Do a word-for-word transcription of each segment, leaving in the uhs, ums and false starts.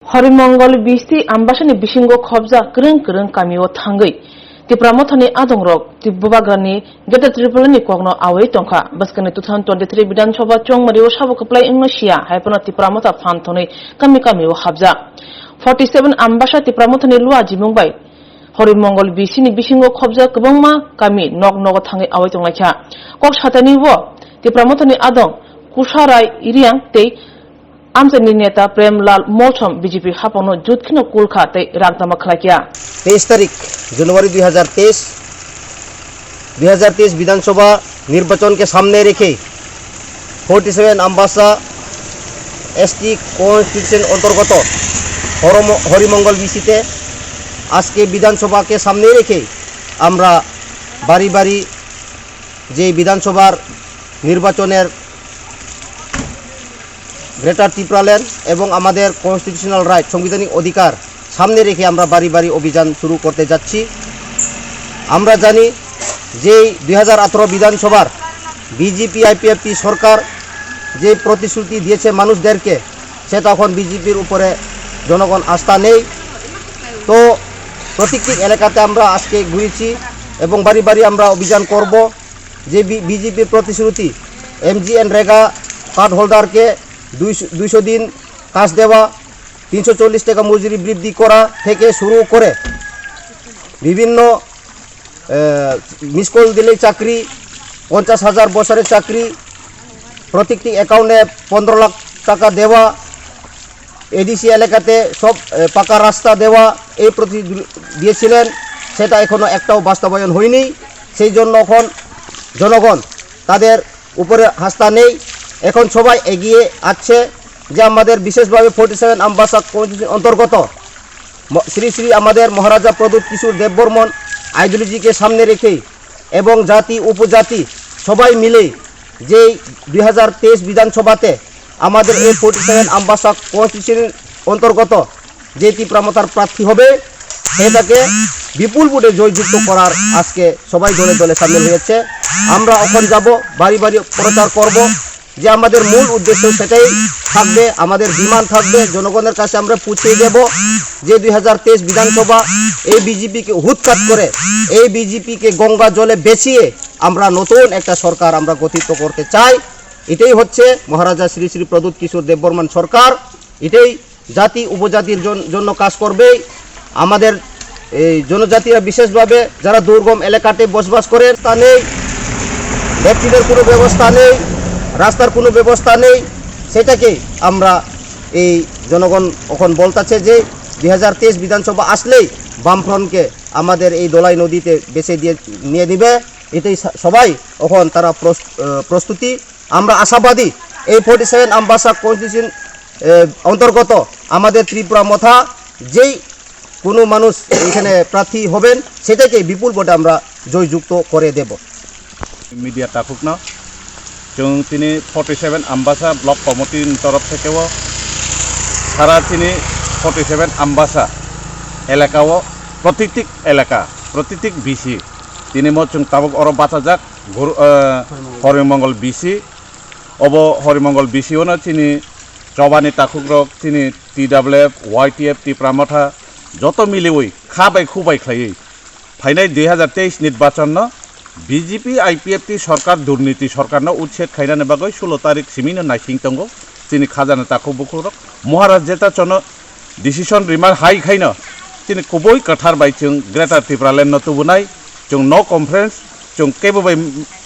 Horimongol B C Ambasani bisingo khobjak kwrwng kwrwng kamio thangwi Tipra Mothani adongrok Tip-, Bubagrani Greater Tripura ni kokno awi tongkha. Bwskangni two thousand twenty-three Bidhan Sabha chongmario sabo kwplai wngno siya, hai phano Tipra Motha phan thwnwi kami kamio habjak. Forty seven Ambasa Tipra Mothani lua jimung bai Horimongol B C ni bisingo khobjak kwbangma kami nok nogo thangwi awi tonglaikha. Kok satani bo Tipra Mothani adong Kusarai Iriang tei Amchaini neta Premlal Molsom B J P hapangno jut kheno kulkha tei ragdama khlaikha. তেইশ তারিখ জানুয়ারি দুই হাজার তেইশ, দুই হাজার তেইশ বিধানসভা নির্বাচনকে সামনে রেখে forty seven Ambassa ST constitution অন্তর্গত হরম-, হরিমঙ্গল বিসিতে আজকে বিধানসভাকে সামনে রেখে আমরা বাড়ি বাড়ি যে বিধানসভার নির্বাচনের গ্রেটার ত্রিপুরাল্যান্ড এবং আমাদের কনস্টিটিউশনাল রাইট, সাংবিধানিক অধিকার সামনে রেখে আমরা বাড়ি বাড়ি অভিযান শুরু করতে যাচ্ছি। আমরা জানি যে দুই হাজার আঠারো বিধানসভার বিজেপি আইপিএফটি সরকার যে প্রতিশ্রুতি দিয়েছে মানুষদেরকে, সেটা এখন বিজেপির উপরে জনগণ আস্থা নেই। তো প্রত্যেকটি এলাকাতে আমরা আজকে ঘুরেছি এবং বাড়ি বাড়ি আমরা অভিযান করব। যে বি-, বিজেপির প্রতিশ্রুতি, এমজিএনরেগা কার্ড হোল্ডারকে দুইশো, দুইশো দিন কাজ দেওয়া, তিনশো চল্লিশ টাকা মজুরি বৃদ্ধি করা থেকে শুরু করে বিভিন্ন, আহ, মিস কল দিলেই চাকরি, পঞ্চাশ হাজার বছরের চাকরি, প্রত্যেকটি অ্যাকাউন্টে পনেরো লাখ টাকা দেওয়া, এডিসি এলাকাতে সব, এ, পাকা রাস্তা দেওয়া, এই প্রতি দিয়েছিলেন, সেটা এখনো একটাও বাস্তবায়ন হয়নি। সেই জন্য এখন জনগণ তাদের উপরে আস্থা নেই। এখন সবাই এগিয়ে আসছে যে আমাদের বিশেষভাবে ফর্টি সেভেন আমবাসা কনস্টিটিউশন অন্তর্গত ম-, শ্রী শ্রী আমাদের মহারাজা প্রদ্যোৎ কিশোর দেববর্মন আইডিওলজিকে সামনে রেখে এবং জাতি উপজাতি সবাই মিলে যেই দুই হাজার তেইশ বিধানসভাতে আমাদের এই ফর্টি সেভেন আমবাসা কনস্টিটিউশন অন্তর্গত যে তিপ্রা মথার প্রার্থী হবে, সেটাকে বিপুল ভোটে জয়যুক্ত করার আজকে সবাই দলে দলে সামিল হয়েছে। আমরা এখন যাব, বাড়ি বাড়ি প্রচার করব, যে আমাদের মূল উদ্দেশ্য সেটাই থাকবে, আমাদের ডিমান্ড থাকবে, জনগণের কাছে আমরা পৌঁছে দেব যে দুই হাজার তেইশ বিধানসভা এই বিজেপিকে উৎখাত করে, এই বিজেপিকে গঙ্গা জলে ভেসিয়ে আমরা নতুন একটা সরকার আমরা গঠিত করতে চাই। এটাই হচ্ছে মহারাজা শ্রী শ্রী প্রদ্যোৎ কিশোর দেববর্মন সরকার। এটাই জাতি উপজাতির জন-, জন্য কাজ করবে। আমাদের এই জনজাতিরা বিশেষভাবে যারা দুর্গম এলাকাতে বসবাস করেন, তা নেই, ল্যাট্রিনের কোনো ব্যবস্থা নেই, রাস্তার কোনো ব্যবস্থা নেই, সেটাকে আমরা এই জনগণ এখন বলতেছে যে দুই হাজার তেইশ বিধানসভা আসলেই বামফ্রন্টকে আমাদের এই দোলাই নদীতে বেচে দিয়ে নিয়ে নিবে। এটাই সা-, সবাই এখন তারা প্রস-, আহ, প্রস্তুতি। আমরা আশাবাদী এই ফর্টি সেভেন আমবাসা কনস্টিটিউশন, এ, অন্তর্গত আমাদের ত্রিপুরা মথা যেই কোনো মানুষ এখানে প্রার্থী হবেন, সেটাকে বিপুল ভোটে আমরা জয়যুক্ত করে দেব। Media takhukno chwng tini forty seven Ambasa Block Committee ni torof thekeo sara tini forty seven Ambasa elakao protitik elaka, protitik B C tini mo chwng tabuk oro bachajak. Guru, eh, Horimongol B C. Obo Horimongol B C ono chini chobani takhukrok, chini T W F, Y T F, Tipra Motha joto miliwi kha bai khu bai khlaiwi phainai dui hazar teis nirbachonno B J P I P F T sorkar, durniti sorkarno utset khainani bagwi sulo tarik simino naising tongo chini khajana takhuk bukhukrok. Maharaj jeta chono decision rima hai khaino chini kubui kwthar bai chwng Greater Tipraland no tubunai, chwng no conference, chwng kebo bai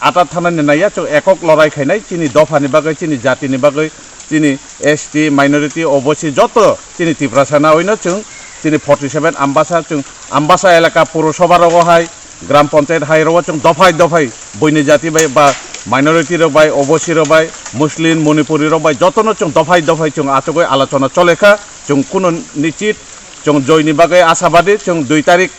ata thanani naiya, chwng ekok lorai khainai, chini dophani bagwi, chini jatini bagwi, chini S T, minority, O B C joto chini Tiprasa naoino chwng chini forty seven Ambasa, chwng Ambasa elaka Purusabha rogo hai, Gram Panchayat hai rogo chwng dophai dophai buini jati bai ba minority rok bai, O B C rok bai, Muslim, Manipuri rok bai jotono chwng dophai dophai chwng achugwi alochona cholekha, chwng kuno nichit chwng joini bagwi asabadi, chwng dui tarik,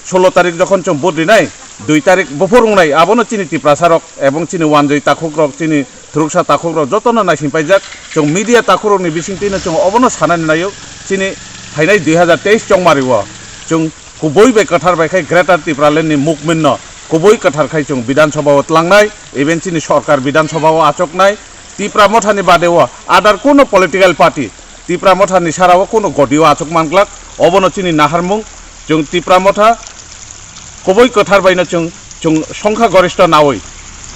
sulo tarik jokhon chwng vote rinai, dui tarik buphur wngnai, abono chini Tiprasa rok ebong chini wanjwi takhuk rok, chini thuruksa takhuk rok jotono naising paijak, chwng media takhuk rokni bisingtwino chwng obono sanani naio, chini phainai dui hazar teis chongmario chwng kubui bai kwthar bai khai Greater Tipraland ni movement no kubui kwthar khai chwng Bidhan Sabha o tlangnai, even chini sorkar Bidhan Sabha o achoknai, Tipra Mothani bade o other kuno political party Tipra Motha ni sara o kuno godi o achuk man glak, obono chini naharmung, chwng Tipra Motha kubui kwthar bai no chwng, chwng songkha gorista nawi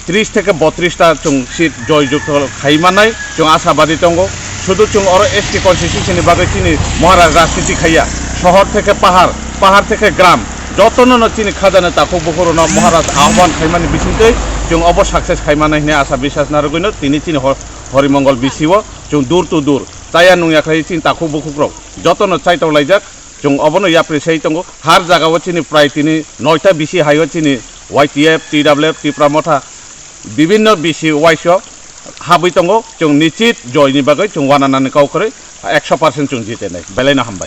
tris theke botris ta chwng seat joy jukto khai manai chwng ashabadi tongo. Sudu chwng oro S T constitution ni bagwi chini Maharaj rajniti khaiya, sohor theke pahar, pahar theke gram, jotono no chini khajana takhuk bukhuk rok no Maharaj ahban khai mani bisingtwi chwng obo success khai manai hwnwi asa biswas narwgwi no tini chini hor-, Horimongol B C o chwng door to door chaya nungya khlai chini takhuk bukhuk rok jotono chaitok laijak. Chwng obono yapri sai tongo. Har jaga o chini prai tini noita bisi hai o chini Y T F, T W F, Tipra Motha bibinno bisi waisa habwi tongo. Chwng nichit joy ni bagwi chwng wananani kau kwrwi ekso percent chwng jitenai. Belai no hambai.